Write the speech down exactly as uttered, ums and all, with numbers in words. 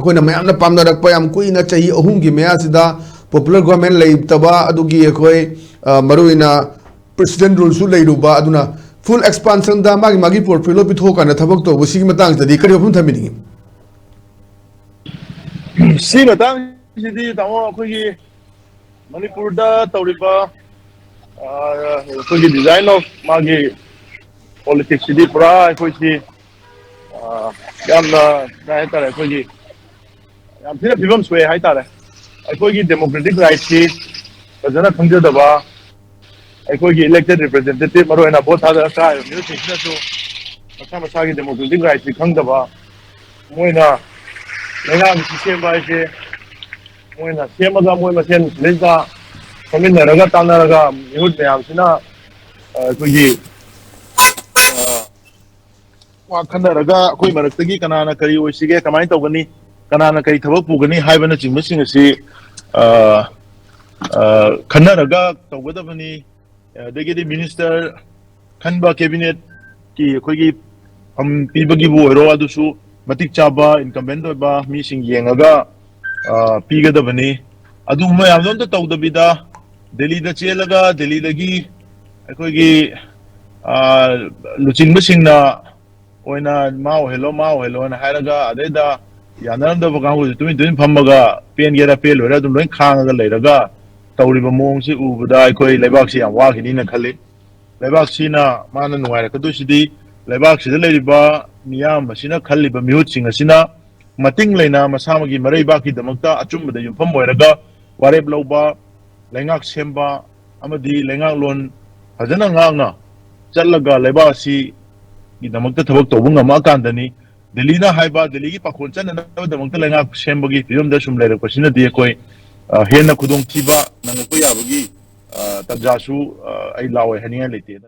ꯑꯩꯈꯣꯏꯅ ꯃꯌꯥꯝꯅ ꯄꯥꯝꯅꯔꯛꯄ, ꯌꯥꯝ ꯀꯨꯏꯅ, ꯆꯍꯤ ꯑꯍꯨꯝꯒꯤ ꯃꯌꯥꯁꯤꯗ popular government ꯂꯩꯇꯕ, ꯑꯗꯨꯒꯤ ꯑꯩꯈꯣꯏ, ꯑ, ꯃꯔꯨꯑꯣꯏꯅ president ruleꯁꯨ ꯂꯩꯔꯨꯕ, ꯑꯗꯨꯅ full expansionꯗ ꯃꯥꯒꯤ ꯃꯥꯒꯤ portfolio ꯄꯤꯊꯣꯛꯑꯀꯥꯟꯗ ꯊꯕꯛ ꯇꯧꯕ, ꯁꯤꯒꯤ ꯃꯇꯥꯡꯁꯤꯗꯗꯤ ꯀꯔꯤ ꯋꯥꯐꯝ ꯊꯝꯕꯤꯅꯤꯡꯉꯤ? ꯁꯤ ꯃꯇꯥꯡꯁꯤꯗꯤ, ꯇꯥꯃꯣ, ꯑꯩꯈꯣꯏꯒꯤ ꯃꯅꯤꯄꯨꯔꯗ ꯇꯧꯔꯤꯕ, ꯑ, ꯑꯩꯈꯣꯏꯒꯤ design of ꯃꯥꯒꯤ politicsꯁꯤꯗꯤ ꯄꯨꯔꯥ ꯑꯩꯈꯣꯏꯁꯤ, ꯑ, ꯌꯥꯝꯅ ꯀꯩ ꯍꯥꯏꯇꯥꯔꯦ, ꯑꯩꯈꯣꯏꯒꯤ ꯌꯥꯝ ꯊꯤꯅ ꯐꯤꯕꯝ ꯁꯣꯛꯑꯦ ꯍꯥꯏꯇꯥꯔꯦ꯫ ꯑꯩꯈꯣꯏꯒꯤ democratic rightꯁꯤ ꯐꯖꯅ ꯈꯪꯖꯗꯕ, ꯑꯩꯈꯣꯏꯒꯤ elected representative, ꯃꯔꯨꯑꯣꯏꯅ vote ꯊꯥꯗꯔꯒ ꯀꯥꯔꯤꯕ ꯃꯤꯑꯣꯏꯁꯤꯡꯁꯤꯅꯁꯨ ꯃꯁꯥ ꯃꯁꯥꯒꯤ democratic rightꯁꯤ ꯈꯪꯗꯕ, ꯃꯣꯏꯅ ꯂꯩꯉꯥꯛꯁꯤ ꯁꯦꯝꯕ ꯍꯥꯏꯁꯦ ꯃꯣꯏꯅ ꯁꯦꯝꯃꯒ ꯃꯣꯏ ꯃꯁꯦꯟ ꯁꯤꯗꯩꯗ ꯐꯝꯃꯤꯟꯅꯔꯒ ꯇꯥꯟꯅꯔꯒ ꯃꯤꯍꯨꯠ ꯃꯌꯥꯝꯁꯤꯅ, ꯑ, ꯑꯩꯈꯣꯏꯒꯤ, ꯑ, ꯋꯥ ꯈꯟꯅꯔꯒ ꯑꯩꯈꯣꯏ ꯃꯔꯛꯇꯒꯤ ꯀꯅꯥꯅ ꯀꯔꯤ ꯑꯣꯏꯁꯤꯒꯦ, ꯀꯃꯥꯏꯅ ꯇꯧꯒꯅꯤ, ꯀꯅꯥꯅ ꯀꯔꯤ ꯊꯕꯛ ꯄꯨꯒꯅꯤ ꯍꯥꯏꯕꯅꯆꯤꯡꯕꯁꯤꯡ ꯑꯁꯤ, ꯑ, ꯑ, ꯈꯟꯅꯔꯒ ꯇꯧꯒꯗꯕꯅꯤ꯫ ꯑꯗꯒꯤꯗꯤ minister ꯈꯟꯕ, cabinetꯀꯤ ꯑꯩꯈꯣꯏꯒꯤ ꯐꯝ ꯄꯤꯕꯒꯤꯕꯨ ꯑꯣꯏꯔꯣ, ꯑꯗꯨꯁꯨ ꯃꯇꯤꯛ ꯆꯥꯕ incumbent ꯑꯣꯏꯕ ꯃꯤꯁꯤꯡ ꯌꯦꯡꯉꯒ, ꯑ, ꯄꯤꯒꯗꯕꯅꯤ꯫ ꯑꯗꯨꯒꯨꯝꯕ ꯃꯌꯥꯝꯗꯣ ꯑꯝꯇ ꯇꯧꯗꯕꯤꯗ ꯗꯦꯜꯂꯤꯗ ꯆꯦꯜꯂꯒ ꯗꯦꯜꯂꯤꯗꯒꯤ ꯑꯩꯈꯣꯏꯒꯤ, ꯑ, ꯂꯨꯆꯤꯡꯕꯁꯤꯡꯅ ꯑꯣꯏꯅ ꯃꯥ ꯑꯣꯏꯍꯜꯂꯣ, ꯃꯥ ꯑꯣꯏꯍꯜꯂꯣꯅ ꯍꯥꯏꯔꯒ ꯑꯗꯩꯗ ꯌꯥꯅꯔꯝꯗꯕ ꯀꯥꯡꯕꯨꯁꯦ ꯇꯨꯃꯤꯟ ꯇꯨꯃꯤꯟ ꯐꯝꯃꯒ ꯄꯦꯟꯒꯦꯔꯥ ꯄꯦꯜꯂꯣꯏꯔꯥ ꯑꯗꯨꯝ ꯂꯣꯏ ꯈꯥꯡꯉꯒ ꯂꯩꯔꯒ ꯇꯧꯔꯤꯕ ꯃꯑꯣꯡꯁꯤ ꯎꯕꯗ ꯑꯩꯈꯣꯏ ꯂꯩꯕꯥꯛꯁꯤ ꯌꯥꯝ ꯋꯥꯈꯤꯅꯤꯅ ꯈꯜꯂꯤ꯫ ꯂꯩꯕꯥꯛꯁꯤꯅ ꯃꯥꯅ ꯅꯨꯡꯉꯥꯏꯔꯛꯀꯗꯣꯏꯁꯤꯗꯤ ꯂꯩꯕꯥꯛꯁꯤꯗ ꯂꯩꯔꯤꯕ ꯃꯤꯌꯥꯝ ꯑꯁꯤꯅ ꯈꯜꯂꯤꯕ ꯃꯤꯍꯨꯠꯁꯤꯡ ꯑꯁꯤꯅ ꯃꯇꯤꯡ ꯂꯩꯅ ꯃꯁꯥꯃꯛꯀꯤ ꯃꯔꯩꯕꯥꯛꯀꯤꯗꯃꯛꯇ ꯑꯆꯨꯝꯕꯗ ꯌꯨꯝꯐꯝ ꯑꯣꯏꯔꯒ ꯋꯥꯔꯦꯞ ꯂꯧꯕ, ꯂꯩꯉꯥꯛ ꯁꯦꯝꯕ ꯑꯃꯗꯤ ꯂꯩꯉꯥꯛꯂꯣꯟ ꯐꯖꯅ ꯉꯥꯛꯅ ꯆꯠꯂꯒ ꯂꯩꯕꯥꯛ ꯑꯁꯤꯒꯤꯗꯃꯛꯇ ꯊꯕꯛ ꯇꯧꯕ ꯉꯝꯃꯛꯑꯀꯥꯟꯗꯅꯤ ꯗꯦꯜꯂꯤꯅ ꯍꯥꯏꯕ, ꯗꯦꯜꯂꯤꯒꯤ ꯄꯥꯈꯣꯟ ꯆꯠꯅꯅꯕꯒꯤꯗꯃꯛꯇ ꯂꯩꯉꯥꯛ ꯁꯦꯝꯕꯒꯤ ꯐꯤꯕꯝꯗ ꯁꯨꯝ ꯂꯩꯔꯛꯄꯁꯤꯅꯗꯤ ꯑꯩꯈꯣꯏ, ꯑ, ꯍꯦꯟꯅ ꯈꯨꯗꯣꯡꯊꯤꯕ ꯅꯪꯉꯛꯄ ꯌꯥꯕꯒꯤ, ꯑ, ꯇꯥꯟꯖꯥꯁꯨ, ꯑ, ꯑꯩ ꯂꯥꯛꯑꯣꯏ ꯍꯥꯏꯅꯤꯡꯉꯥꯏ ꯂꯩꯇꯦꯅ꯫